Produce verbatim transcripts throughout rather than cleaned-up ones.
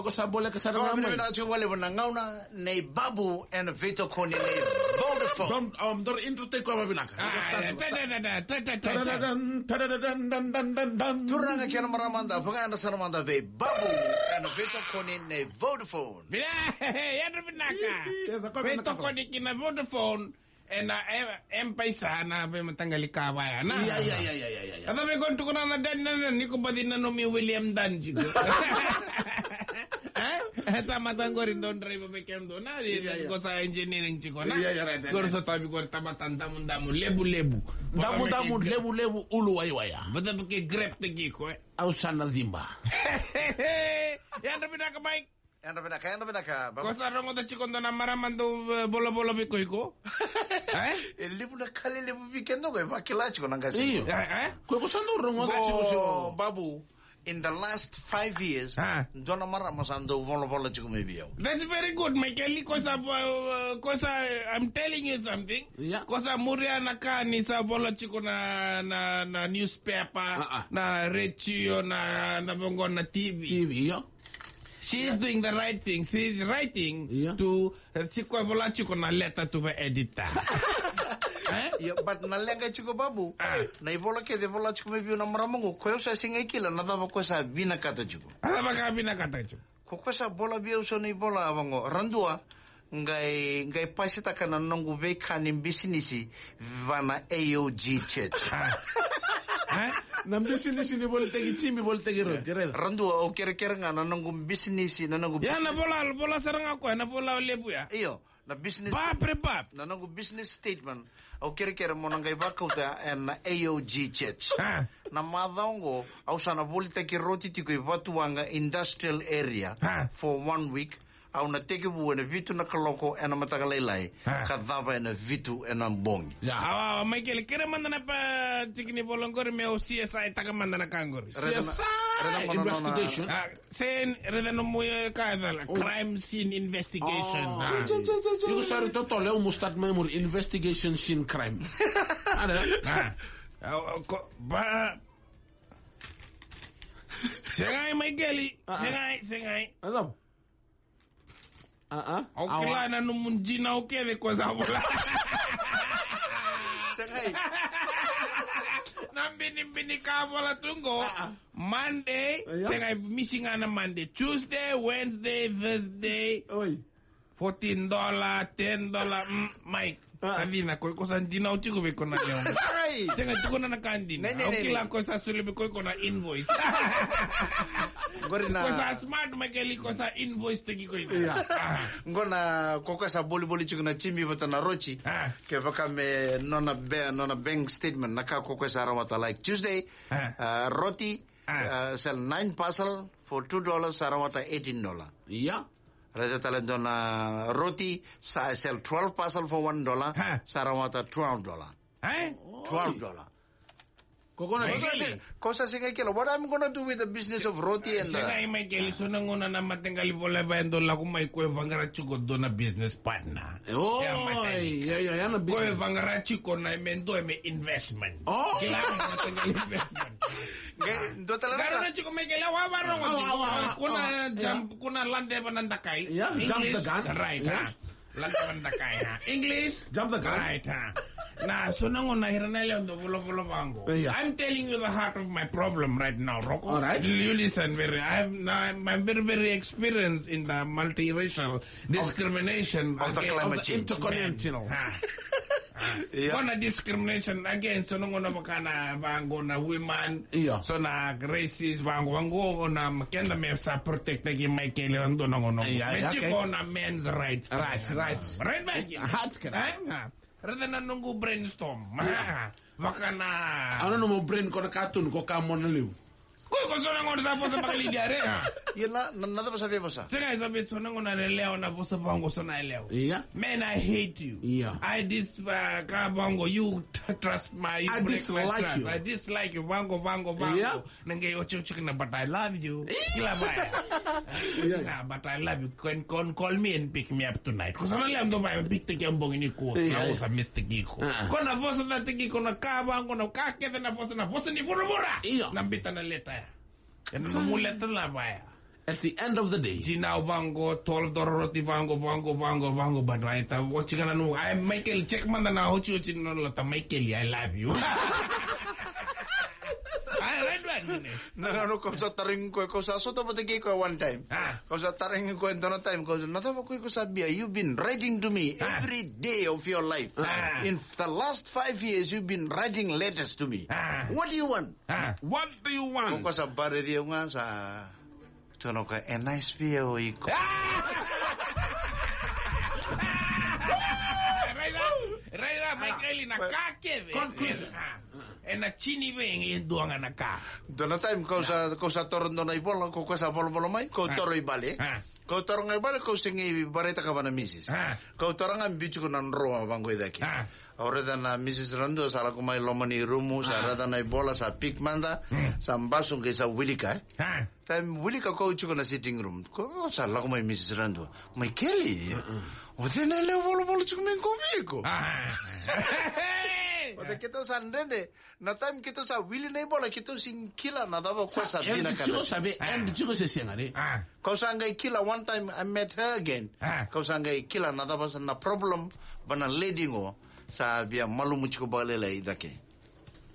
Ko sa boleka sara ga mai. Vinaka tiko vakalevu na gauna nei Babu ena veitokoni nei Vodafone. Dou, um, dou intro tiko vakavinaka. Ah, ta, ta, ta, ta, ta, ta, ta. Tadadadan, tadadadan, dan, dan, dan, dan. Turaga kei na marama, da vakayadra sara mada vei Babu ena veitokoni nei Vodafone. Vila, yadra vinaka. Ih, ih, esa koya vinaka. Veitokoni kina Vodafone. Ena, e, M-PAiSA na veimataqali ka vaya, na? Ia, ia, ia, ia, ia, ia. A cava iko tukuna na Dani, na, na, ni ko baci nanumi William Dan tiko. E? E tamata qori dau draiva vei kemudou, na, ia, ia, ko sa engineering tiko, na? Ia, ia, right, right, right. Qori sa tavi qori tamata damudamu, levulevu. Damudamu, levulevu, ulu waiwaya. Vata vake grep tiko, e? Au sa na ciba. Yadra vinaka, Mike. Yadra vinaka, yadra vinaka, Babu. Ko sa rogoca tiko dua na marama dau, e, volavola vei koya qo? E? E levu na ka lelevu vei keda qo, e vakila tiko na qase. Io. E, e? Ko, ko sa dau rogoca tiko, tiko. Babu, in the last five years, a, dua na marama sa dau volavola tiko mai vei au. That's very good, Michael. Ko sa, e, ko sa, I'm telling you something. Ia. Ko sa muria na ka ni sa vola tiko na, na, na newspaper, a, a, na retio, na, na vaqo na T V. T V, ia. She is doing the right thing. She is writing, ia, to, e, tiko e vola tiko na letter to the editor. E? Ia, but na leqa tiko, Babu. A. Na ivola kece e vola tiko mai vei au na marama qo, ko au sa sega ni kila na cava ko sa vinakata tiko. A cava ka vinakata tiko? Ko ko sa vola vei au so na ivola vaqo. Radua, qai, qai pasitaka na noqu veika ni bisinisi vua na A O G Church. A. A? Na bisinisi ni volitaki Jimmy, volitaki Roti, e, raica. Radua, au kerekere ga na noqu bisinisi, na noqu bisinisi. Ia, na vola, vola sara ga o koya, na vola levu ya. Io, na business. Bap re bap. Na noqu business statement. Au kerekere mo na qai vakauta ena A O G Church. A. Na macawa qo, au sa na volitaki Roti tiko i Vatuwaqa Industrial Area, a, for one week. Au na tekivu ena vitu na kaloko ena mataka lailai, a, ka cava ena vitu ena bogi. Ia. Awa, awa, Michael, kere mada na pa tiki ni vola qori meu C S I taka mada na ka qori. Raica na, C S I, raica na investigation. A, se, raica nomu, e, ka e cala, crime scene investigation. Oh. A. Io, io, io, io. Iko sa ri totolo, au mo start mai muri investigation scene crime. Ada. A. A, o, ko, ba. Segai, Michael. A, a. Segai, segai. Ada. A, a. Au kila na nomu dinau kece ko sa vola. Segai. Na binibini ka vola tu qo. A, a. Monday, ia, segai, misi ga na Monday. Tuesday, Wednesday, Thursday. Oi. Fourteen dollar, ten dollar, mm, Mike. A. Ka dina, ko, ko sa dinau tiko vei ko na lewa. Ai. Sega, tukuna na ka dina. Nei, nei, nei, nei. Au kila ko sa soli vei ko, ko na invoice. Qori na. Ko sa smart, Michael, ko sa invoice taki ko ina. Ia. A. Qo na, ko ko sa boliboli tiko na Jimmy vata na Rochi. A. Kevaka me nona be-, nona bank statement, na ka ko ko sa rawata, like, Tuesday, a, a, Roti, a, a, sell nine parcel for two dollars, sa rawata eighteen dollar. Ia. Raica tale dua na Roti, sa sell twelve parcel for one dollar, ha, sa rawata twelve dollar. Eh? Twelve dollar. Ko ko na, Michael, ko sa sega kila. What I'm gonna do with the business of Roti and, uh, sega, Michael, so na gauna na mataqali vola e vaya dau lako mai, ko e vaqara tiko dua na business partner. Oh, ya, Michael. Ya, ya, ya na business. Ko e vaqara tiko na me dua me investment. Oh. Kila, mataqali investment. Qai dua tale na ka. Qarauna tiko, Michael, au a varogo tiko. Au, au, au, au. Ko na jump, ko na ladeva na dakai. Yeah, jump the gun. English, right, ha? Ladeva na dakai, ha? English? Jump the gun. Right, ha? Na, so na gauna ira na yalewa dau volavola vaqo. Yeah. I'm telling you the heart of my problem right now, Roko. All right. You listen very, I'm, I'm very, very experienced in the multiracial discrimination of the climate change, intercontinental. Ha. Ha. Yeah. Ko na discrimination against, so na gauna vaka na vaqo na women, yeah, so na racist vaqo, vaqo na keda me sa protect taki Michael, ira dua na gauna. Yeah, yeah, okay. Me tiko na men's rights. Right, right. Right, Michael? Heart kena. Eh? Ha. Raica na noqu brainstorm. Yeah. Vaka na, au na nomu brain ko na cartoon ko ka mona liu. Ko, ko so na gauna sa vosa vakalidia, re, ha? Ia na, na, na cava sa via vosa? Sega, sa via so na gauna na yalewa na vosa vaqo, so na yalewa. Ia. Man, I hate you. Ia. I dis-, uh, ka vaqo, you t-, trust my, you break my trust. I dislike you. I dislike you, vaqo, vaqo, vaqo. Ia. Na qai otiotio kina, but I love you. Ih. Kila vaya. Ia. Na, but I love you. Can, can call me and pick me up tonight. Ko sa na yalewa dau vaya, pick taki au bogi nikua. Ia. Au sa miss taki iko. Ah. Ko na vosa na taki iko na ka vaqo, na ka kece na vosa, na vosa ni vuravura. Ia. Na bita na leta ya. Ena nomu leta na vaya. At the end of the day. Dinau vaqo, tolo toro roti vaqo, vaqo, vaqo, vaqo, but I ta watch kana nu. Ai, Michael, check mada na otioti na lota, Michael, I love you. Ai, right, right, ne. Na, na, no, kau sa tarogi koya, kau sa sota vata kei koya one time. Ah. Kau sa tarogi koya dua na time, kau sa, na cava koya, kau sa bia, you've been writing to me, ah, every day of your life. Ah. In the last five years, you've been writing letters to me. Ah. What do you want? Ah. What do you want? Kau sa bareci au ga sa tukuna o koya, e nice vei au o iko. Ah! Raica, raica, Michael, na ka kece. Conclusion. Ah. Ena tini vei e dua ga na ka. Dua na time, kau sa, kau sa toro dua na ivola, kau, kau sa volavola mai, kau toro i vale. Ah. Kau toro ga i vale, kau sega ni vakaraitaka vua na misis. Ah. Kau toro ga biu tiko na drawer vaqo i cake. Ah. Au raica na misis Radua sa lako mai loma ni rumu, sa raica na ivola, sa pick mada, sa basu qai sa wilika, e. Ah. Time wilika kau tiko na sitting room. Ko sa lako mai misis Radua. Mai Kelly. O cei na lewe volavola tiko mai qo vei iko? Ah. O cei keitou sa dredre. Na time keitou sa wili na ivola keitou sega ni kila na cava ko sa vinakata. Tiko sa vei end tiko se sega, ne? Ah. Kau sa qai kila one time I met her again. Ah. Kau sa qai kila na cava sa na problem vua na lady qo sa via malumu tiko vakalailai cake.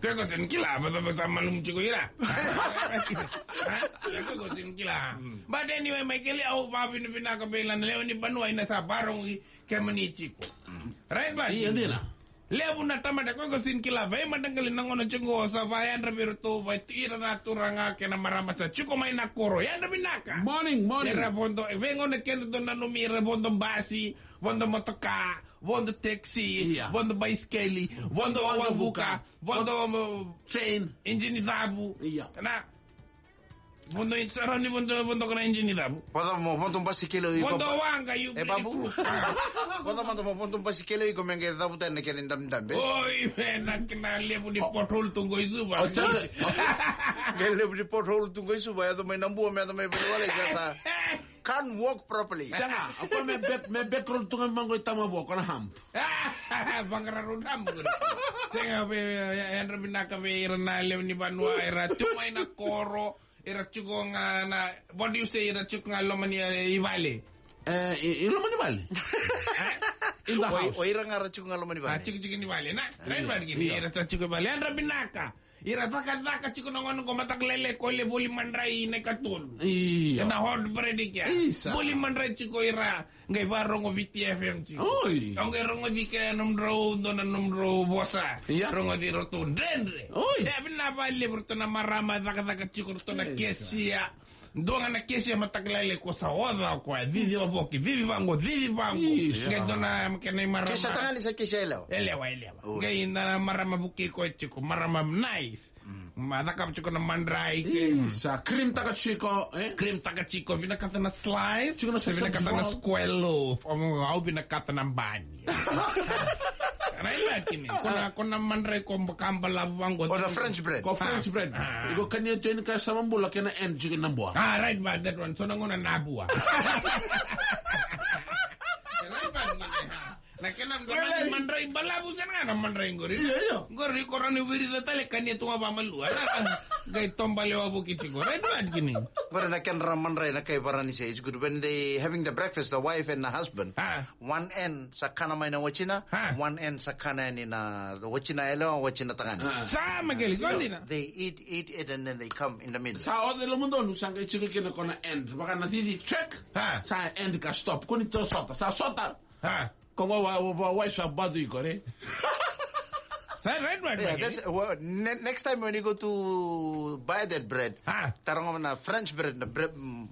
Ke ko sega ni kila, vata vata malumu tiko ira. Ha? Ke ko sega ni kila. But anyway, Michael, au vavinavinaka vei ira na lewe ni vanua ina sa varogi kemuni tiko. Right, but io, dina. Levu na tamata ko ko sega ni kila, vei mataqali na gauna tiko sa va yadra vei iratou, vei ira na turaga kei na marama sa tiko mai na koro. Yadra vinaka. Morning, morning. Era vodo, vei gauna keda dau nanumi era vodo basi, vodo motoka, vodo taxi, ia, vodo baisikeli, vodo wavoka, vodo, vodo train, injini cavu. Ia. Na vodo i sara ni vodo, vodo kana injini cavu. Vodo mo, vodo baisikeli iko. Vodo waqa iko. E babu. Vodo, vodo mo, vodo baisikeli iko me qai cavuta na kena dabedabe. Oi, me na kena levu ni pothole tu qo i Suva. O, tsa. Qai levu ni pothole tu qo i Suva, yaco mai Nabua, me yaco mai Vuniwale, ka sa can't walk properly. Sega, o koya me back, me back road tu ga mai qo i Tamavua, ko na hump. Vaqara road hump qori. Sega, vei, yadra vinaka vei ira na lewe ni vanua, era tu mai na koro, era tiko ga na, what do you say, era tiko ga loma ni, e, i vale. E, i, i loma ni vale. E? In the house. O ira ga era tiko ga loma ni vale. A, tiko, tiko ni vale, na? Right, right, kini, ira sa tiko i vale. Yadra vinaka. Ira cakacaka tiko na gauna qo, mataka lailai ko le voli madrai na ikatolu. Io. Ena hot bread kea. Isa. Voli madrai tiko ira, qai varogo Viti FM tiko. Oi. Au qai rogoci kea nomudrau, dua na nomudrau vosa. Ia. Rogoci iratou dredre. Oi. E, vinaka vakalevu iratou na marama, cakacaka tiko iratou na kesia. Dua ga na kesia mataka lailai ko sa oca o koya, cici vaqo, cici vaqo, cici vaqo. Isa. Qai dua na kena imarama. Kesia tagane se kesia yalewa? Yalewa, yalewa. Oi. Qai na marama vukei koya tiko, marama nice. Mm. Ma cakava tiko na madrai ke. Isa, cream taka tiko, e? Cream taka tiko, vinakata na slice. Tiko na slice. Vinakata na square loaf. Au vinakata na bun. Right, right, kini. Ko na, ko na madrai ko ka balavu vaqo. Ko na French bread. Ko French bread. Ah. Iko kania tu yani ka sa mabula kena end tiko na bua. Ah, right, but that one. So na gauna na bua. Right, but kini. Na kena madrai balavu sa na madrai qori. Io, io. Qori ko rani wiri da tale kania tu ga vamalua. Qai toba lewa vuki tiko. Right, but kini. Qori na kena madrai na kai Varanise. It's good when they having the breakfast, the wife and the husband. Ah. One end sa kana mai na watina, ha, one end sa kana yani na watina yalewa, watina tagane. Ah. Sa makeli, so dina. They eat, eat, eat, and then they come in the middle. Sa oca e loma donu, sa qai tiko kina ko na end. Vaka na cici, check. Ha. Sa end ka stop. Ko ni to sota, sa sota. Ha. Ko wa, wa, wa, wa, sa badu iko, re. Sa right, right, yeah, right, that's, eh? Well, ne-, next time when you go to buy that bread, ha, taroga na French bread, na bread, mm,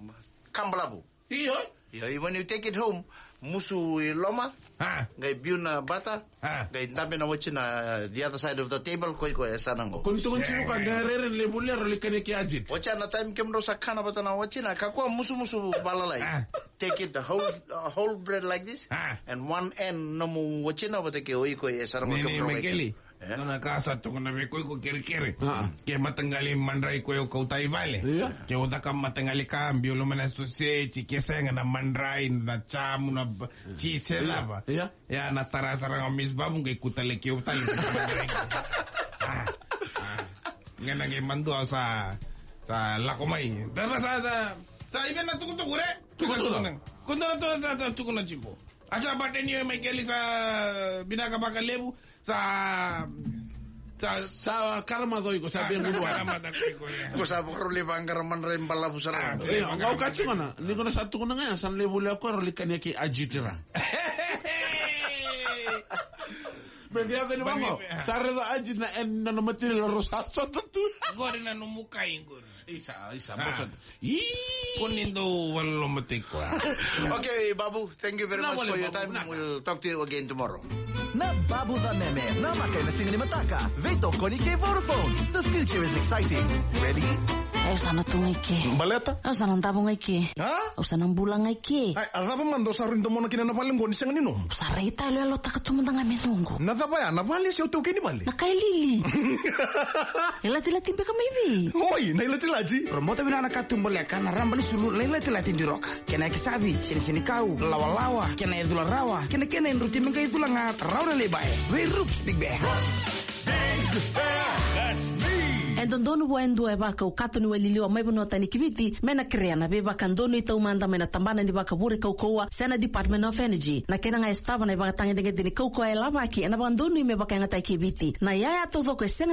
ka balavu. Io. Io, when you take it home, musu i loma, ah, qai biu na bata, ah, qai dabe na watina, uh, the other side of the table, ko iko e sa na qo. Ko ni tukuni tiko ka qai rere na levu lera li kene ki ajit. Watina na time kemudrau sa kana vata na watina, kakua musumusu valalai. Ah. Take it the whole, uh, whole bread like this, ah, and one end nomu watina vata kei iko e sa na qo. Ni, ni, kemudrau Michael. E? Nona ka sa tukuna vei koya ko kerekere. Ah. Ke mataqali madrai koya o kauta i vale. Ia. Ke o caka mataqali ka, biu loma na soseti, ke sega na madrai, na jamu, na b-, cheese, ia, cava. Ia. Ia, na tara sara ga o Miss Babu, qai kuta leki au tale. Ah, ah. Qai na qai madua sa, sa lako mai. Tara sa, sa, Sa i vei na tukutuku re? Tukutuku. Sa tukuna. Ko dua na tu, sa, sa tukuna tiko. A sa bate ni mai keli sa vinaka vakalevu. Sa, sa, sa karama doi ko sa be gudua. Karama doi ko, ya. Ko sa vakarau lai vaqara madrai balavu sara. Ah, e, au kati gona. Ni gona sa tukuna ga ya, sa levu le ko rau likania ki ajitira. Me dia tani vango. Sa reda ajit na en na matiri la rosa sota tu. Gori na nomu kai gori. Isa, isa, ah. Boso. Ih. Ko ni dau waloloma tiko. Okay, Babu, thank you very much for your time. We'll talk to you again tomorrow. Na Babu Cameme, na maka ena siga ni mataka. Veitokoni kei Vodafone. The future is exciting. Ready? Au sa na tu ga i ke. Baleta? Au sa na davo ga i ke. Ha? Au sa na bula ga i ke. Ai, a cava mada o sa rui domona kina na vale qo ni sega ni nomu? Sa rai tale, yalotaka tu mada ga me noqu. Na cava ya, na vale se o taukei ni vale? Na kai lili. E latilati beka mai vei? Oi, na ilatilati. Robota vinaka na katuba leka, na raba ni sulu, na ilatilati diroka. Kena yakisavi, sinisenikau, lawalawa, kena icula rawa, kena kena e druti me qai cula ga rawa na leibai. Vei Rups Big Bear. E dodonu vua e dua e vakau kato ni waililiwa mai vanua tani ki Viti me na kerea na veivakadonui taumada mai na tabana ni vakavure kaukauwa se na Department of Energy. Na kena ga e sotava na ivakatagedegede ni kaukauwa e lavaki ena vakadonui me vakayagataki e Viti. Na iyaya taucoko e sega